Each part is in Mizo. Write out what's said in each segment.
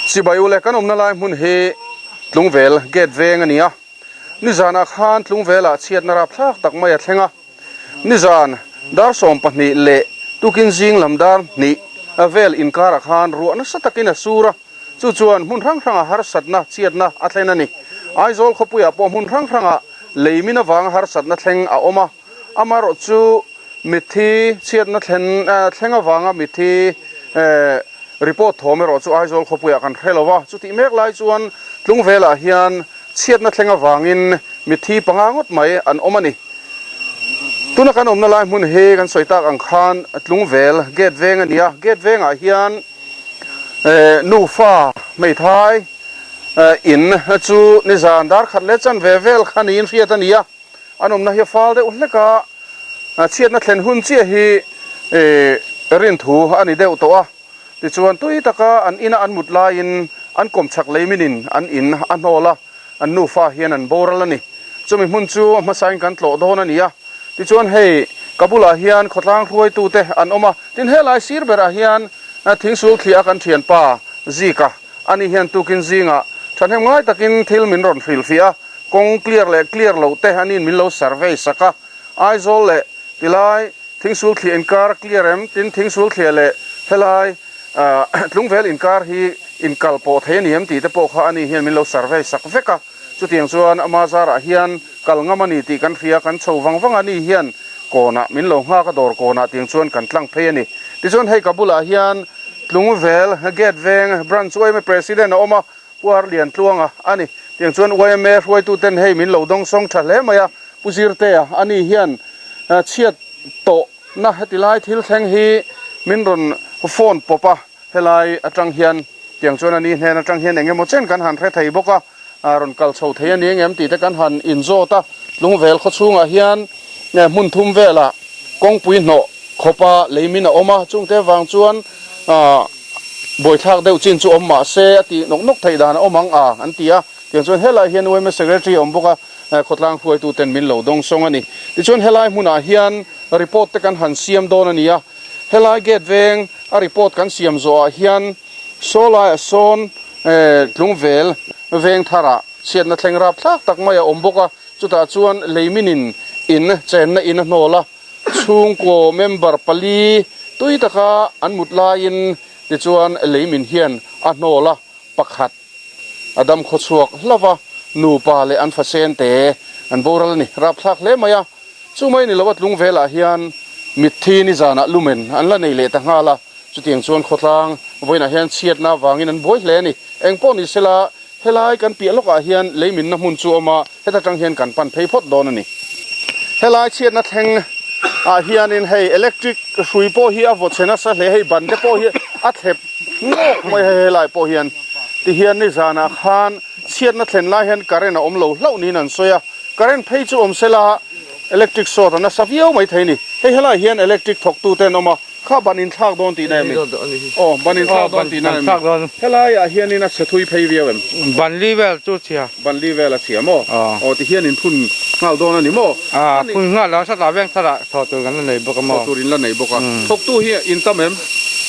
Chibai ule kan awmna lai hmun hi Tlungvel gate veng a ni a, nizanah khan Tlungvelah chhiatna rapthlak tak mai a thleng a, nizan dar 12 leh tukin zing lam dar hnih vel inkarah khan ruah nasa takin a sur a, chu chuan hmun hrang hrangah harsatna chhiatna a thlen a ni. Aizawl khawpuiah pawh hmun hrang hrangah lei min avanga harsatna thleng a awm a, amaherawh chu mitthi chhiatna thlen thleng avanga mitthi Report thawm erawh chu Aizawl khawpuiah kan hre lo a, chutih mek lai chuan Tlungvelah hian chhiatna thleng avangin mitthi panga ngawt mai an awm a ni. Tuna kan awmna lai hmun hi kan sawi tak ang khan Tlungvel gate veng a ni a, gate vengah hian nufa hmeithai in chu nizan dar khat leh chanve vel kha niin hriat a ni a. An awmna hi a fal deuh hlek a, chhiatna thlen hun chiah hi rinthu a ni deuh tawh a. Tichuan tui taka an ina an mut laiin an kawmchhak lei minin an in a hnawl a, an nufa hian an boral a ni. Chumi hmun chu a hmasain kan tlawh dawn a ni a. Tichuan hei ka bulah hian khawtlang hruaitute an awm a, tin helai sir berah hian thingsul thliah a kan thianpa Zika ani hian tukin zingah thahnem ngai takin thil min rawn hrilhfiah a. Kawng clear leh clear loh te anin min lo survey sak a, Aizawl leh tilai Thingsul thliah inkar clear em? Tin Thingsul thliah leh helai Tlungvel inkar hi inkal pawh thei a ni em tih te pawh kha ani hian min lo survey sak vek a, chutiang chuan ama zarah hian kal ngam a ni tih kan hria, kan chho vang vang a ni hian kawnah min lo nghak a dawr kawnah tiang chuan kan tlang phei a ni. Tichuan hei ka bulah hian Tlungvel Gate Veng Branch yma President a awm a, Puar lian tluanga a ni. Tiang chuan yma hruaituten hei min lo dawngsawng tha hle mai a, Pu Zirtea a ni hian chhiat tawhna heti lai thil thleng hi min rawn phone pawp a, helai atang hian tiang chuan a ni hnen atang hian eng emaw chen kan han hre thei bawk a, rawn kal chho thei a ni engem tih te kan han inzawt a, Lungvel khawchhungah hian hmun thum velah kawngpui hnawh khawpa lei min a awm a, chungte vang chuan Buaithlak deuh chin chu awm mah se a tih nawk nawk theih dan a awm ang a, an ti a. Tiang chuan helai hian yma Secretary a awm bawk a, khawtlang hruaitu ten min lo dawng sawng a ni. Tichuan helai hmunah hian report te kan han siam dawn a ni a, helai gate veng a report kan siam zawhah hian saw laiah sawn Tlungvel veng tharah chhiatna thleng rapthlak tak mai a awm bawk a, chutah chuan leiminin in chenna in a hnawl a. Chhungkaw member pali tui taka an mut laiin tichuan leimin hian a hnawl a, pakhat a dam khaw chhuak hlauh a, nupa leh an fasen te an boral a ni. Rapthlak hle mai a, chu mai ni lo a tlung velah hian mitthi nizanah lumen an la nei leh ta nghal a, chutiang chuan khawtlang vawiinah hian chhiatna avangin an buai hle a ni. Engpawh ni sela Helai kan piah lawkah hian leiminna hmun chu a awm a, heta tang hian kan pan phei phawt dawn a ni. Helai chhiatna thleng ah hianin hei electric hrui pawh hi a vaw chhe nasa hle, hei ban te pawh hi a thlep ngawk mai hei helai pawh hian tihian nizanah khan chhiatna thlen lai hian current a awm lo hlauh niin an sawi a, current phei chu awm sela electric short a nasa viau mai thei a ni. Hei helai hian electric thawktu te an awm a. Kha ban in thlak dawn tihna em ni? Aw, ban in thlak dawn tihna em ni? Helaiah hianin a chhe thui phei viau em? Ban li vel chu chhia. Ban li vel a chhia maw? Aw, tihian in phun nghal dawn a ni maw? A, phun nghal lo, satah veng tharah thawh tur kan la nei bawk a maw? Thawh tur in la nei bawk a. Thawktu hi in tam em?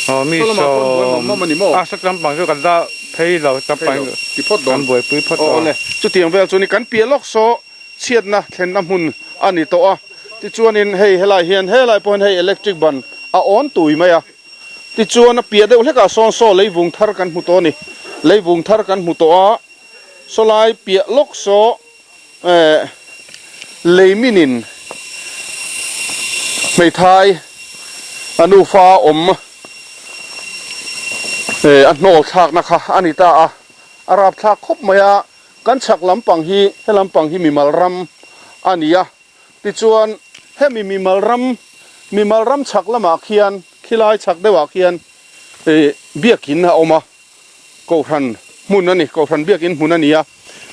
Aw, mi sawm. A, sat lampang chu kan la phei lo, lampang ti phawt dawn. Kan buaipui phawt dawn. Aw le, chutiang vel chu ni kan piah lawk saw. Chhiatna thlenna hmun a ni tawh a, tichuanin hei helai hian helai pawh hian hei electric ban a awn tui mai a, tichuan a piah deuh hlekah sawn saw leivung thar kan hmu tawh a ni, leivung thar kan hmu tawh a, saw lai piah lawk saw eh leiminin hmeithai a nufa awm eh a hnawl thlakna kha a ni ta a, a rapthlak khawp mai a. Kan chhak lampang hi he lampang hi mimal ram a ni a, tichuan hemi mimal ram mimal ram chhak lamah khian khilai chhak deuhah khian ih biakin a awm a, kohhran hmun a ni, kohhran biakin hmun a ni a,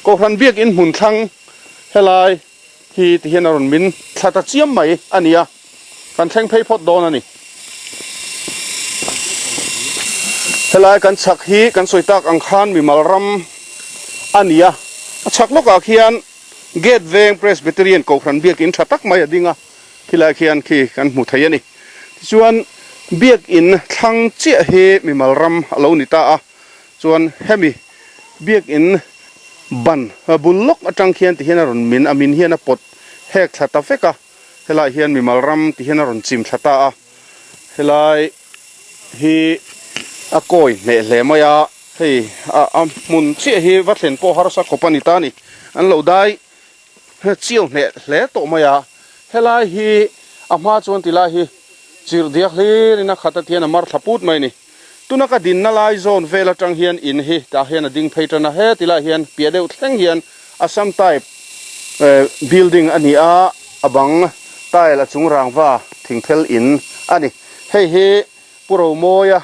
kohhran biakin hmun thlang helai hi tihian a rawn min thla ta chiam mai a ni a, kan thleng phei phawt dawn a ni. Helai kan chhak hi kan sawi tak ang khan mimal ram a ni a, a chhak lawkah khian Gate Veng Presbyterian Kohhran biakin tha tak mai a ding a, khilai khian khi kan hmu thei a ni. Tichuan biakin thlang chiah hi mimal ram a lo ni ta a. Chuan hemi biakin ban bul lawk atang khian ti hian a rawn min a min hian a pawt hek thla ta vek a, helaiah hian mimal ram ti hian a rawn chim thla ta a, helai hi a kawi hneh hle mai a, hei a a hmun chiah hi va thlen pawh harsa khawp a ni ta a ni, an lo dai chiau hneh hle tawh mai a, helai hi a hma chuan ti lai hi chirh diak hlir in a khat a ti hian a mar thla put mai a ni. Tuna ka dinna lai zawn vel atang hian in hi tah hian a ding phei tan a, he ti lai hian piah deuh thleng hian Assam type building a ni a, a bang tile a chung rangva thingphel in a ni. Hei hi Pu Romawia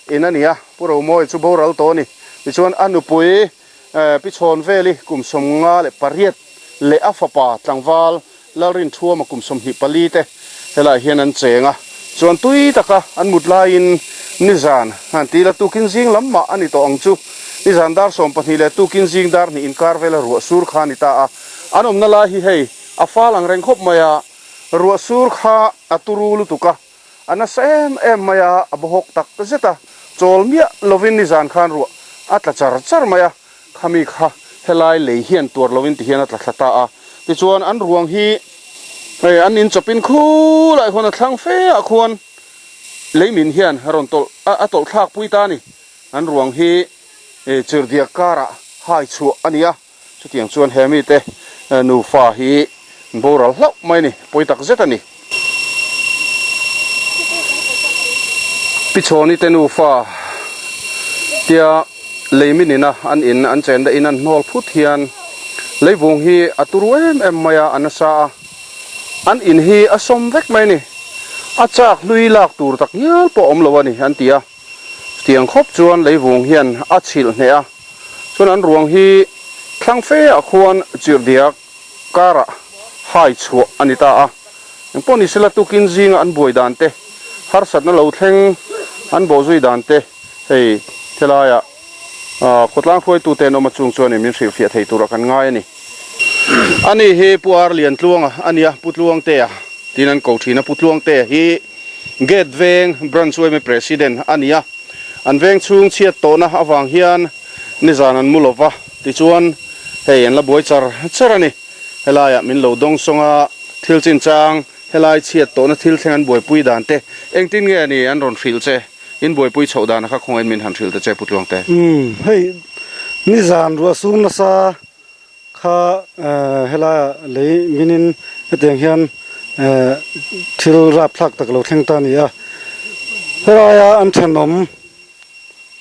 in a ni a, Pu Romawia chu boral tawh a ni. Tichuan a nupui Pi Chhawnveli kum 58 leh a fapa tlangval Lalrinthuama kum 24 te helaiah hian an cheng a, chuan tui taka an mut laiin nizan han ti la tukin zing lam mah a ni tawh ang chu. Nizan dar 12 leh tukin zing dar hnih inkar vela ruah sur kha a ni ta a, an awmna lai hi hei a fal ang reng khawp mai a, ruah sur kha a turu lutuk a, a nasa em em mai a, a bawhawk tak zet a, chawl miah lovin nizan khan ruah a tla char char mai a. Khami kha helai lei hian tuar lovin ti hian a tla thla ta a. Tichuan an ruang hi hei an in chawpin khulai khuan a thlang fe ah khuan leimin hian a rawn tawlh a tawlh thlak pui ta a ni. An ruang hi chirhdiak karah hai chhuah a ni a. Chutiang chuan he mite nufa hi an boral hlauh mai a ni, pawi tak zet a ni. Pi Chhawni te nufa tia lei min ina an in an chen dahin an hnawl phut hian leivung hi a turu em em mai a, a nasa a, an in hi a sawm vek mai a ni. A chak hlui lak tur tak ngial pawh a awm lo a ni an ti a. Chutiang khawp chuan leivung hian a chhilh hneh a, chuan an ruang hi thlang fe ah khuan chirhdiak karah hai chhuah a ni ta a. Engpawh ni sela tukin zinga an buai dan te, harsatna lo thleng an bawhzui dan te hei helaiah khawtlang hruaitute an awm a chung chuanin min hrilhfiah thei turah kan ngai a ni. Ani hi Pu Ar Liantluanga a nia, Pu Tluangtea tiin an ko thin a, Pu Tluangtea hi Gate veng Branch yma President a ni a, an veng chhung chhiat tawhna avang hian nizan an mu lova, tichuan hei an la buai char char a ni. Helaiah min lo dawng sawng a, thil chinchang helai chhiat tawhna thil thleng an buaipui dan te engtin nge ni an rawn hrilh che, in buaipui chhoh dan a kha khawngaihin min han hrilh ta che Pu Tluangte. Umm hei nizan ruah sung nasa Kha helaiah lei minin hetiang hian thil rapthlak tak lo thleng ta a ni a. Helaia an thenawm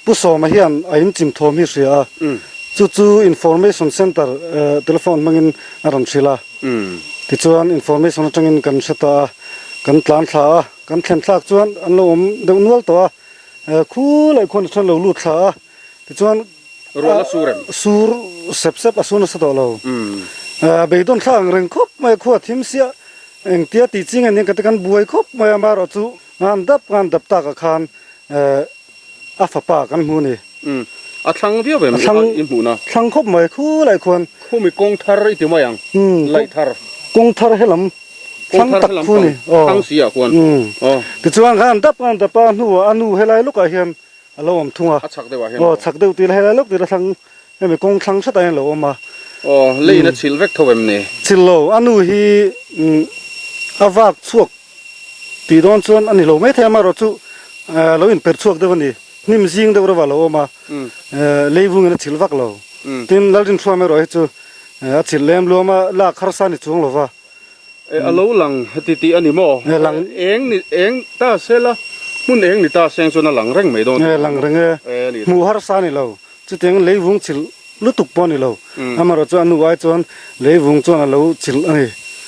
Pu Sawma hian a inchim thawm hi hria a, chu chu Information Centre telephone hmangin a rawn hrilh a. Tichuan information atangin kan hre ta a, kan tlan thla a, kan thlen thlak chuan an lo awm deuh nual tawh a, khulai khuan a then lo lut thla a, tichuan Rual a sur em? Sur sep sep a sur nasa tawh lo. Beidawn thla ang reng khawp mai a, khua thim siah engtia tih ching a nia ka ti kan buai khawp mai a, amaherawh chu ngan dap ngan dap takah khan a fapa kan hmu a ni. A thlang viau em i hmuhna? Thlang khawp mai khulai khuan. Khumi kawng thar i ti mai ang, laih thar. Kawng thar helam thlang tak khu a ni. Thlang si ah khuan. Tichuan ngan dap ngan dap a hnuah a nu helai lawkah hian A lo awm thung a. A chhak deuh ah hian. Aw chhak deuh tih helai lawk tih la thlang hemi kawng thlang hret ah hian a lo awm a. Aw leiin a chhilh vek tho em ni? Chhilh lo, a nu hi a vak chhuak tih dawn chuan a ni lo maithei amaherawh chu lo inperh chhuak deuh a ni. Hnim zing deuh reuh a lo awm a, leivungin a chhilh vak lo. Tin Lalrinhruam erawh hi chu a chhilh lem luam a, lak harsa a ni chuang lo va. E a lo lang heti tih a ni maw? E lang. Eng ni eng ta se la, hmun eng ni ta seng chuan a lang reng mai dawn. E lang reng e. E a ni. Hmuh harsa a ni lo. Chutiang leivung chilh lutuk pawh a ni lo. Amaherawh chu a nu ai chuan leivung chuan a lo chilh a ni.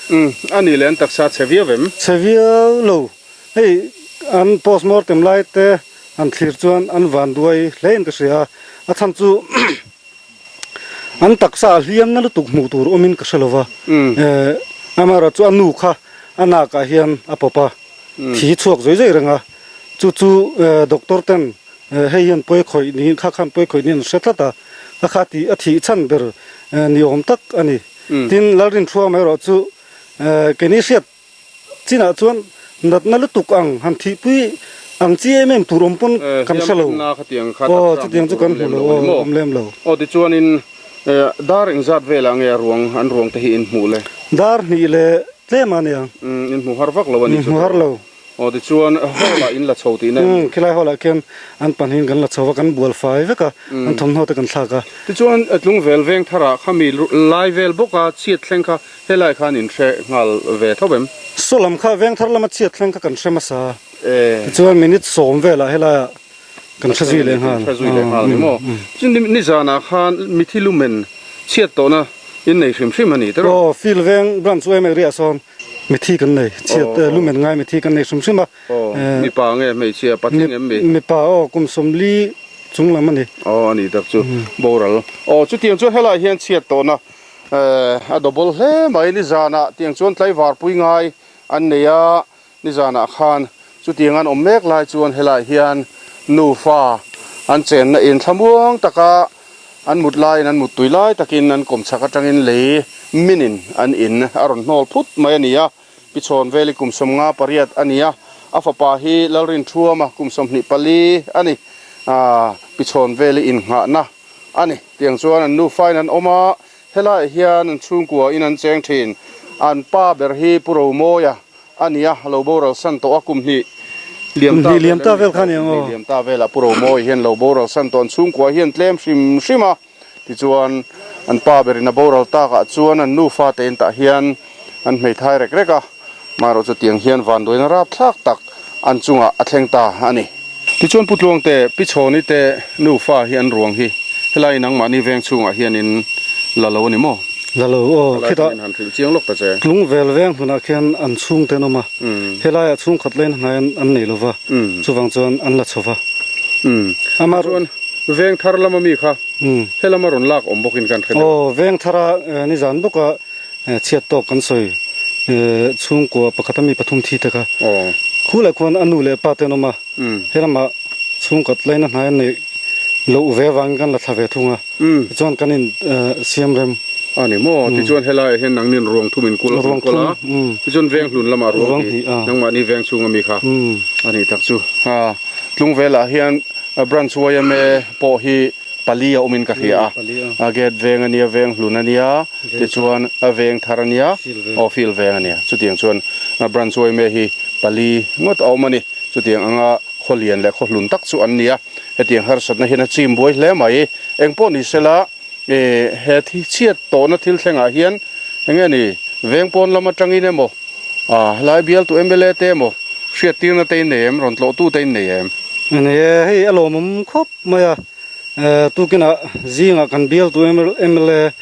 Umm a ni leh an taksa chhe viau em? Chhe viau lo. Hei an postmortem lai te han thlir chuan an vanduai hle in ka hria a. A chhan chu An taksa a hliam na lutuk hmuh tur awmin ka hre lo va, amaherawh chu a nu kha a nakah hian a pawp a, thi chhuak zawi zawi reng a, chu chu doctor ten hei hian pawi khawih niin kha khan pawi khawih niin an hre tlat a, a kha tih a thih chhan ber ni awm tak a ni. Tin, Lalrinthluama erawh chu keini hriat Chinah chuan natna lutuk ang han thihpui Ang chi em em tur awm pawn kan hre lo. Aw chutiang chu kan hmu lo aw awm lem lo. Aw tichuanin dar engzat velah nge a ruang an ruang te hi in hmuh le? Dar hnih leh tlem a nia. In hmu har vak lo a nih chu. Hmu har lo. Aw tichuan hall ah in la chho tihna em ni? Khilai hall ah khian an pahnihin kan la chho a, kan bual fai vek a, an thawmhnaw te kan thlak a. Tichuan Tlungvel veng tharah khami lai vel bawka chhiat thleng kha Helai khan in hre nghal ve tho em? Saw lam kha vengthar lama chhiat thleng kha kan hre hmasa a, tichuan minute sawm velah helaiah kan hre zui leh nghal. Hre zui leh nghal ni maw? Chu nizanah khan mithi lumen chhiat tawhna in nei hrim hrim a ni tiraw? Aw, field veng branch UMA riah sawn mithi kan nei, chhiat lumen ngai mithi kan nei hrim hrim a. Aw, mipa nge hmeichhia patling em mi? Mipa aw, kum 40 chung lam a ni. Aw, a ni tak chu boral. Aw, chutiang chuan helaiah hian chhiat tawhna A double hle mai nizanah tiang chuan tlaivar pui ngai an nei a, nizanah khan chutiang an awm mek lai chuan helaiah hian nufa an chenna in thlamuang taka an mut laiin an muttui lai takin an kawmchhak atangin lei minin an in a rawn hnawl phut mai a ni a, Pichhawn veli kum 58 a ni a, a fapa hi Lalrinthuama kum 24 a ni, Pichhawn veli innghahna. A ni. Tiang chuan an nufain an awm a, helaiah hian an chhungkua in an cheng thin. An pa ber hi Pu Romawia a ni a, a lo boral san tawh a, kum hnih liam ta vel a ni. Kum hnih liam ta velah Pu Romawia hian lo boral san tawh, an chhungkua hian tlem hrim hrim a. Tichuan an pa berin a boral takah chuan an nufa te in tah hian an hmeithai rek rek a, maherawh chu tiang hian vanduaina rapthlak tak an chungah a thleng ta a ni. Tichuan Pu Tluangte, Pi Chhawni te nufa hi an ruang hi helai nangmahni veng chhungah hianin la lo a ni maw? La lo aw, Helai khitah hian han hrilh chiang lawk ta che. Tlungvel veng hmunah khian an chhungte an awm a, helaiah chhungkhat lain hnai an nei lo va, chuvang chuan an la chho va. Amah chuan veng thar lama mi kha helama rawn lak awm bawkin kan hre deuh. Aw, veng thara nizan bawka Chhiat tawk kan sawi chhungkua pakhat a mi pathum thi te kha khu leh khuan a nu leh pa te an awm a, he lamah chhungkhat laina hnai an neih loh ve avangin kan la thla ve thung a, tichuan kan in siam rem. A ni maw? Tichuan helaiah hian nangnin ruang thum in kul a kawl a, tichuan veng hlun lamah ruang hnih nangmahni veng chhunga mi kha a nih tak chu. Tlungvelah hian branch yma pawh hi pali a awmin ka hria a, gate veng a nia, veng hlun a nia, tichuan a veng thar a nia, aw field veng a nia, chutiang chuan branch yma hi pali ngawt a awm a ni, chutiang anga khaw lian leh khaw hlun tak chu an ni a, hetiang harsatna hian a chim buai hle mai, engpawh ni sela he chhiat tawhna thil thlengah hian enge ni veng pawn lam atangin emaw helai bialtu mla te emaw hriattirna te in nei em, rawn tlawhtu te in nei em? Nei e, hei a lawmawm khawp mai a, tukinah zingah kan bialtu mla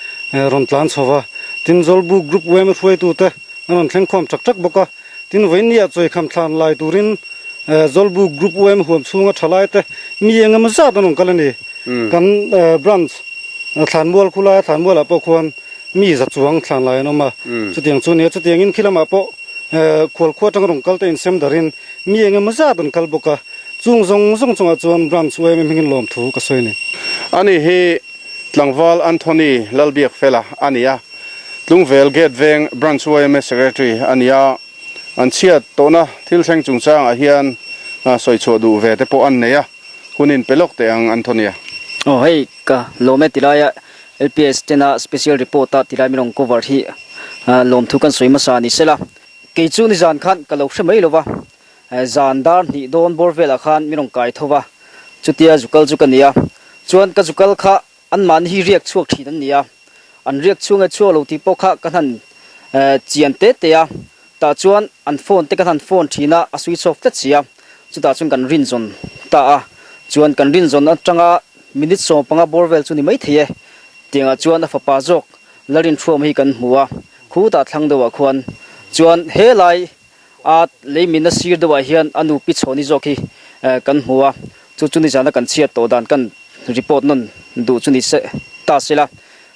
rawn tlan chho va, tin Zawlbuk Group yma hruaitute an rawn thleng khawm tak tak bawk a, tin vawinia chawikham thlan lai turin Zawlbuk Group yma huam chhunga tha lai te mi eng emaw zat an rawn kal a ni. Kan branch thlanmual khu laia thlanmualah pawh khuan mi za chuang thlan lai an awm a, chutiang chu a ni a, chutiangin khi lamah pawh khualkhua atanga rawn kal te insem darin mi eng emaw zat an kal bawk a. Chung zawng zawng chungah chuan Branch yma hmingin lawmthu ka sawi a ni. Ani hi tlangval Anthony Lalbiakfela a ni a, Tlungvel Gate Veng Branch yma Secretary a ni a, an chhiat tawhna thil thleng chungchangah hian sawi chhuah duh ve te pawh an nei a, hun in pe lawk teh ang Anthony a. Aw hei ka lawm e tilaia LPS tena special report a tilai min rawn cover hi lawmthu kan sawi hmasa ni sela. Kei chu nizan khan ka lo hre mai lova, Zan dar hnih dawn bawr velah khan min rawn kai tho va, chutia zukal chu ka ni a. Chuan ka zukal kha anmahni hi riak chhuak thin an ni a, an riak chhung e chhuak lo tih pawh kha ka hnan chian te te a, tah chuan an phone te ka hnan phone thin a, a switch off tlat si a, chutah chuan kan rinzawn ta a, chuan kan rinzawn atanga minute 15 bawr vel chu ni maithei e, tiangah chuan a fapa zawk Lalrinṭhuama hi kan hmu a, khutah thlang deuhah khuan chuan helai A lei min a sir deuhah hian a nu pi chhawni zawk hi kan hmu a, chu chu nizana kan chhiat tawh dan kan report nawn duh chu ni se ta se la.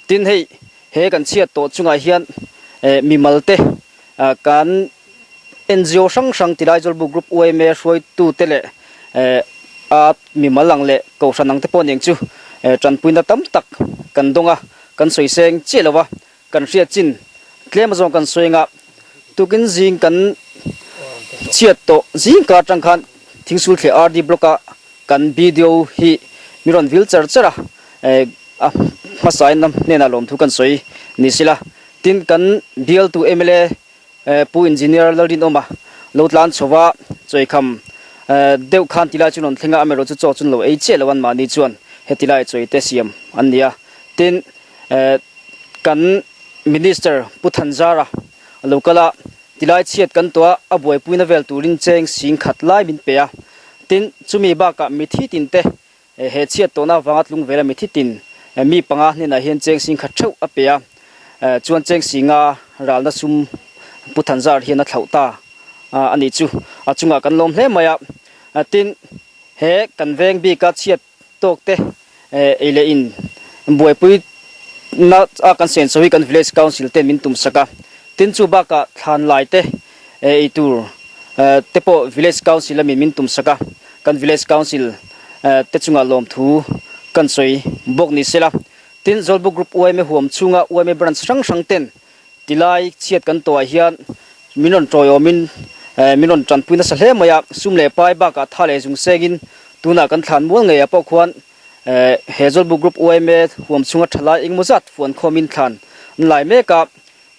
Tin hei he kan chhiat tawh chungah hian mimal te kan NGO hrang hrang tilai Zawlbuk Group yma hruaitute leh a mimal ang leh kohhran ang te pawh nen chu tanpuina tam tak kan dawng a, kan sawi seng chiah lo va. Kan hriat chin tlem azawng kan sawi anga tukin zing kan chhiat tawh zing kar atang khan. Thingsulthliah RD Block-a kan BDO hi mi rawn vil char char a, a hmasain a hnenah lawmthu kan sawi ni sila. Tin, kan bialtu mla Pu Engineer Lalrinawma lo tlan chho va, chawikham deuh khan tilai chu rawn thleng a, amaherawh chu chaw chu an lo ei chiah lo an mahni chuan hetilai chawi te siam an ni a. Tin, kan Minister Pu Thanzara a lo kal a, tilai chhiat kan tuah a buaipuina vel turin cheng sing khat lai min pe a. Tin, chumi bakah mithi tin te He chhiat tawhna avanga tlung vela mithi tin mi panga hnenah hian cheng sing khat theuh a pe a, chuan cheng singa ralna sum Pu Thanzar hian a thlauh ta a nih chu a chungah kan lawm hle mai a. Tin, he kan veng bika chhiat tawk te ei leh in buaipui na a kan senso hi kan Village Council ten min tum sak a, tin chu bakah thlan lai te ei tur te pawh Village Council a min min tum sak a, kan Village Council te chungah lawmthu kan sawi bawk ni sela. Tin, Zawlbuk Group yma huam chhunga yma branch hrang hrang ten tilai chhiat kan tawhah hian min rawn tawiawmin min rawn tanpui nasa hle mai a, sum leh pai bakah tha leh zung sengin tunah kan thlan mual ngeiah pawh khuan he Zawlbuk Group yma huam chhunga thalai engemaw zat fuan khawmin thlan an lai mek a.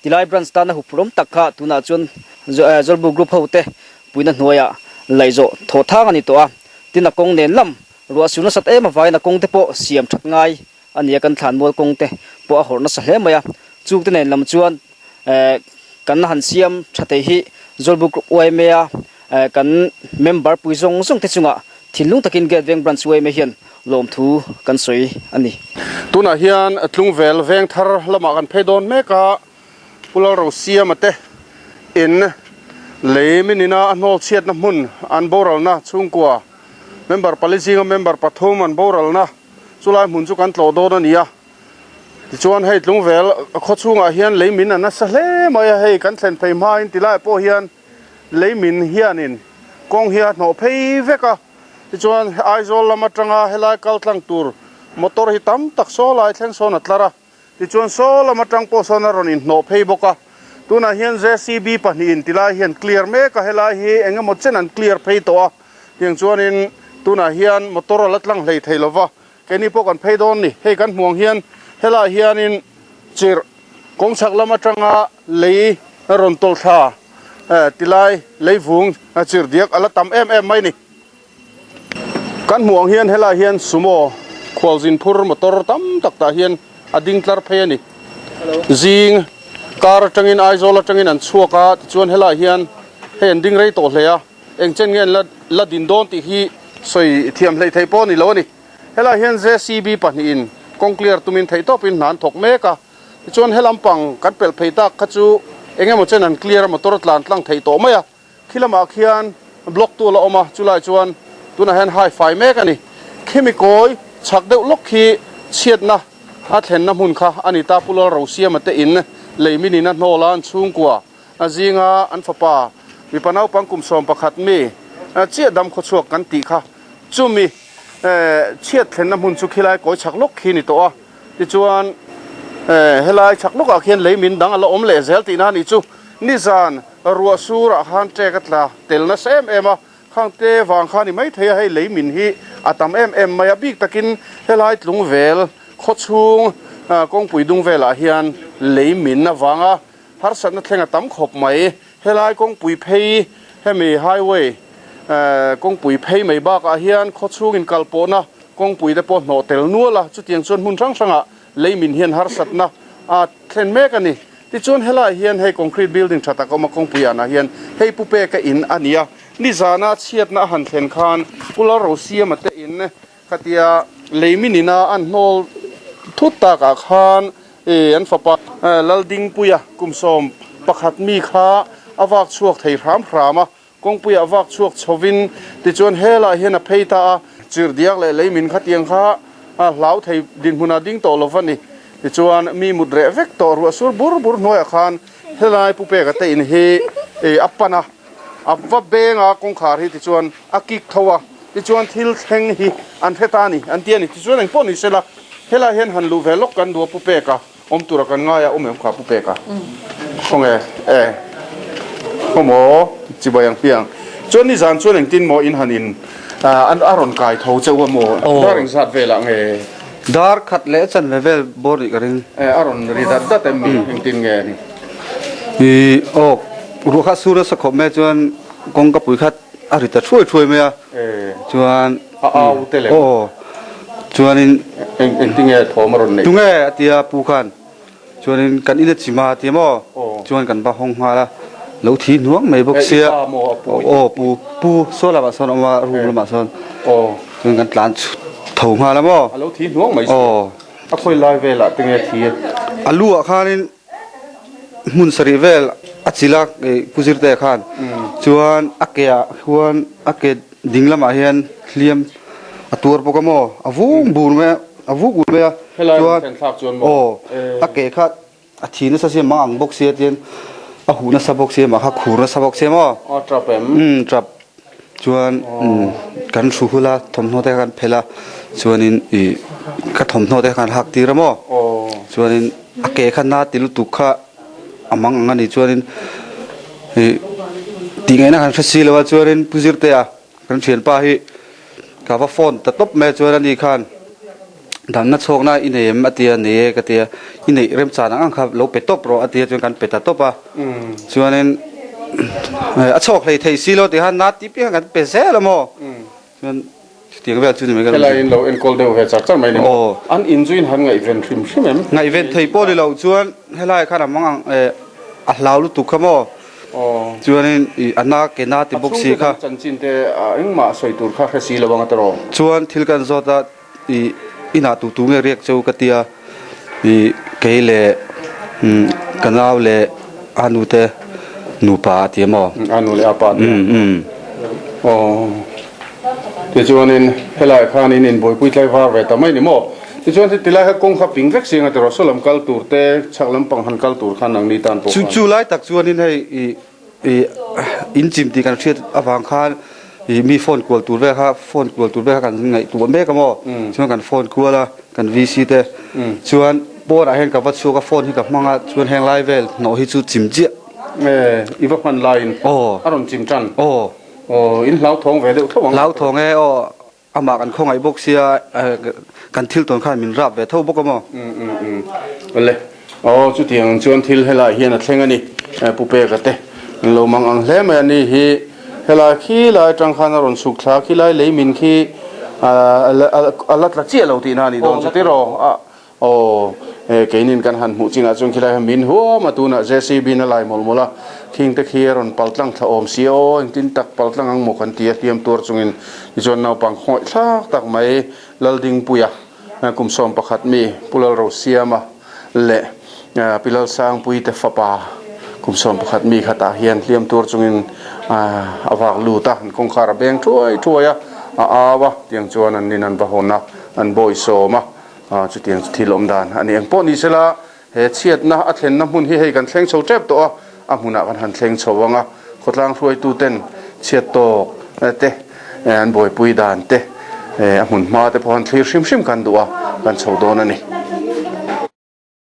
Tilai branch tana huphurhawm tak kha tunah chuan Zawlbuk Group ho te puina hnuaiah laihzawh thaw thang a ni tawh a, tin a kawng nen lam ruah sur nasat em avangin a kawng te pawh siam that ngai a ni a, kan thlanmual kawng te pawh a hawrh nasa hle mai a, chung te nen lam chuan kan han siam tha thei hi Zawlbuk Group yma a kan member pui zawng zawng te chungah thinlung takin Gate Veng Branch yma hian lawmthu kan sawi a ni. Tunah hian Tlungvel veng thar lamah kan phei dawn mek a, Pu Lalrosiama te in lei minina a hnawl chhiatna hmun an boralna chhungkua member pali zinga member pathum an boralna chulai hmun chu kan tlawh dawn a ni a. Tichuan hei Tlungvel khaw chhungah hian lei min a nasa hle mai a, hei kan thlen phei hmain tilaiah pawh hian lei min hianin kawng hi a hnawh phei vek a. Tichuan Aizawl lam atanga helai kal tlang tur motor hi tam tak saw lai thleng sawn a tlar a, tichuan saw lam atang pawh sawn a rawn inhnawh phei bawk a. Tunah hian JCB pahnihin tilai hian clear mek a, helai hi eng emaw chen an clear phei tawh a, tiang chuanin tunah hian motor a la tlang hlei thei lova, keini pawh kan phei dawn ni. Hei kan hmuh ang hian helaiah hianin chirh kawng chhak lam atanga lei rawn tawlh thla tilai leivung chirh diak a la tam em em mai ni. Kan hmuh ang hian helaiah hian sumo khualzin phur motor tam tak tah hian a ding tlar phei a ni. Zing kar atangin Aizawl atangin an chhuak a tichuan helaiah hian hei an ding rei tawh hle a, eng chen nge an la la din dawn tih hi sawi thiam hleih theih pawh a ni lo a ni. Helaiah hian JCB pahnihin kawng clear tumin theihtawpin hna an thawk mek a, tichuan he lampang kan pelh phei tak kha chu eng emaw chen an clear a motor a tlan tlang theih tawh mai a. Khi lamah khian block tu a la awm a, chulai chuan tunah hian hai fai mek a ni. Khimi kawi chhak deuh lawk khi chhiatna a thlenna hmun kha a ni ta. Pu Lalrosiama te in lei minin a hnawl a, an chhungkua a zinga an fapa mipa naupang kum 11 mi chiah dam khawchhuak kan tih kha chumi chhiat thlenna hmun chu khilai kawi chhak lawk khi a ni tawh a. Tichuan helai chhak lawkah khian lei min dang a la awm leh zel tihna a nih chu. Nizan ruah surah khan ṭek a tla tel nasa em em a, khang te vang kha a ni maithei a, hei lei min hi a tam em em mai a, bik takin helai tlungvel khawchhung kawngpui dung velah hian lei min avanga harsatna thleng a tam khawp mai. Helai kawngpui phei hemi highway kawngpui phei mai bakah hian khawchhung inkalpawhna kawngpui te pawh hnawh tel nual a, chutiang chuan hmun hrang hrangah lei min hian harsatna a thlen mek a ni. Tichuan helaiah hian hei concrete building tha tak a awm a, kawngpui anah hian hei pu peka in a ni a, nizana chhiatna a han thlen khan Pu Lalrosiama te in Khatia lei min ina an hnawl thut takah khan an fapa Laldingpuia kum 11 mi kha a vak chhuak thei hram hram a, kawngpuiah a vak chhuak chhovin tichuan helah hian a phei ta a, chirhdiak leh lei min khatiang kha a hlau thei dinhmunah ding tawh lo va ni. Tichuan mi mut reh vek tawh ruah sur bur bur hnuaiah khan helai Pu Peka te in hi a pan a, a va beng a kawngkhar hi tichuan a kik tho a. Tichuan thil thleng hi an hre ta a ni, an ti a ni. Tichuan engpawh ni sela, helai hian han luh ve lawk kan duh a Pu Peka, awm tura kan ngai a, awm em kha Pu Peka? Khawnge e, khawmaw chibai ang hmiang. Chuan nizan chuan engtin maw in han in a rawn kai tho chauh a maw? Dar engzat velah nge? Dar khat leh chanve vel bawr nih ka ring. A rawn ri dat dat em mi? Engtin nge ni? Ih aw ruah kha sur nasa khawp mai chuan kawngka pui khat a ri ta thuai thuai mai a chuan a au te leh aw chuanin engtin nge thawm a rawn neih? Tunge a tia pu khan Chuanin kan in a chim a ti maw? Chuan kan va hawng nghal a, lo thi hnuang mai bawk sia. Aw pu, pu saw lamah sawn a awm a, room lamah sawn. Chuan kan tlan tho nghal a maw? A lo thi hnuang mai sia. A khawi lai velah te nge thi? A lu ah khanin hmun sarih vel a chilh a Pu Zirtea khan. Chuan a ke ah khuan a ke Ding lamah hian hliam a tuar bawk a maw? A vung bur mai a, a vuk ur mai a. Helai an thlen thlak chuan maw? Aw, a ke kha a thi nasa sia mang ang bawk sia tian a huh nasa bawk sia mah kha khur nasa bawk sia maw? A tap em? Umm tap. Chuan kan hru hul a, thawmhnaw te kha kan phelh a, chuanin ih ka thawmhnaw te kha kan hak tir a maw? Chuanin a ke kha na ti lutuk kha a mang ang a nih chuanin ih tih ngaihna kan hre si lo a chuanin Pu Zirtea kan thianpa hi ka va phone ta tawp mai a chuan ani khan damna chhawkna i nei em a ti a nei e ka ti a i neih remchan ang ang kha lo pe tawp rawh a ti a chuan kan pe ta tawp a chuanin a chhawk hlei thei si lo tih khan na tih piang kan pe zel a maw chuan Chutiang vel chu ni mai ka Helai in lo enkawl deuh ve char char mai ni maw? An in chu in han ngaihven hrim hrim em? Ngaihven thei pawh ni lo chuan helai khan a mang ang eh a hlau lutuk kha maw? Chuanin ih a na ke na ti bawk si kha. A chhungte dang chanchin te engmah sawi tur kha hre si lo ang a tawrh. Chuan thil kan zawt a ih inah tu tu nge riak cheu ka tia ih kei leh ka nau leh a nu te nupa a ti a maw? A nu leh a pa te. Aw. Tichuanin helaiah khan in inbuaipui tlaivar ve ta mai ni maw? Tichuan heti lai kha kawng kha ping vek siang a tiraw saw lam kal tur te chhak lampang han kal tur khan nangni tan pawh khan. Chu lai tak chuanin hei ih ih in chim tih kan hriat avang khan ih mi phone kual tur vel kha phone kual tur vel kha kan ngaihtuah mek a maw? Chuan kan phone kual a kan VC te chuan pawnah hian ka va chhuak a phone hi ka hmang a chuan heng lai vel hnawh hi chu chim chiah. E i va hman laiin a rawn chim tan. Aw. Aw, in hlauthawng ve deuh tho ang. Hlauthawng e, aw, amah kan khawngaih bawk sia, kan thil tawn khan min rap ve tho bawk a maw? Um um um, awle, aw chutiang chuan thil helai hian a thleng a ni, Pu Peka te an lo mang ang hle mai a ni hi, helai khi lai atang khan a rawn chhuk thla, khilai lei min khi a la tla chiah lo tihna a nih dawn chu tiraw? Aw, he keinin kan han hmuh chinah chuan khilai hian min huam a, tunah JCB in a lai mawlh mawlh a, khing te khi a rawn pal tlang thla awm si a, aw engtin tak pal tlang ang maw kan ti a, hliam tuar chungin tichuan naupang khawngawih thlak tak mai Laldingpuia kum 11 mi Pu Lalrosiama leh Pi Lalsangpui te fapa kum 11 mi khatah hian hliam tuar chungin a vak lut a, an kawngkhar a beng thuai thuai a, a au a, tiang chuan an nin an va hawn a, an bawisawm a. Chutiang chu thil awm dan a ni. Engpawh ni sela, he chhiatna a thlenna hmun hi hei kan thleng chho tep tawh a, a hmunah kan han thleng chho ang a, khawtlang hruaituten chhiat tawk te, an buaipui dan te, a hmun hma te pawh han thlir hrim hrim kan duh a, kan chho dawn a ni.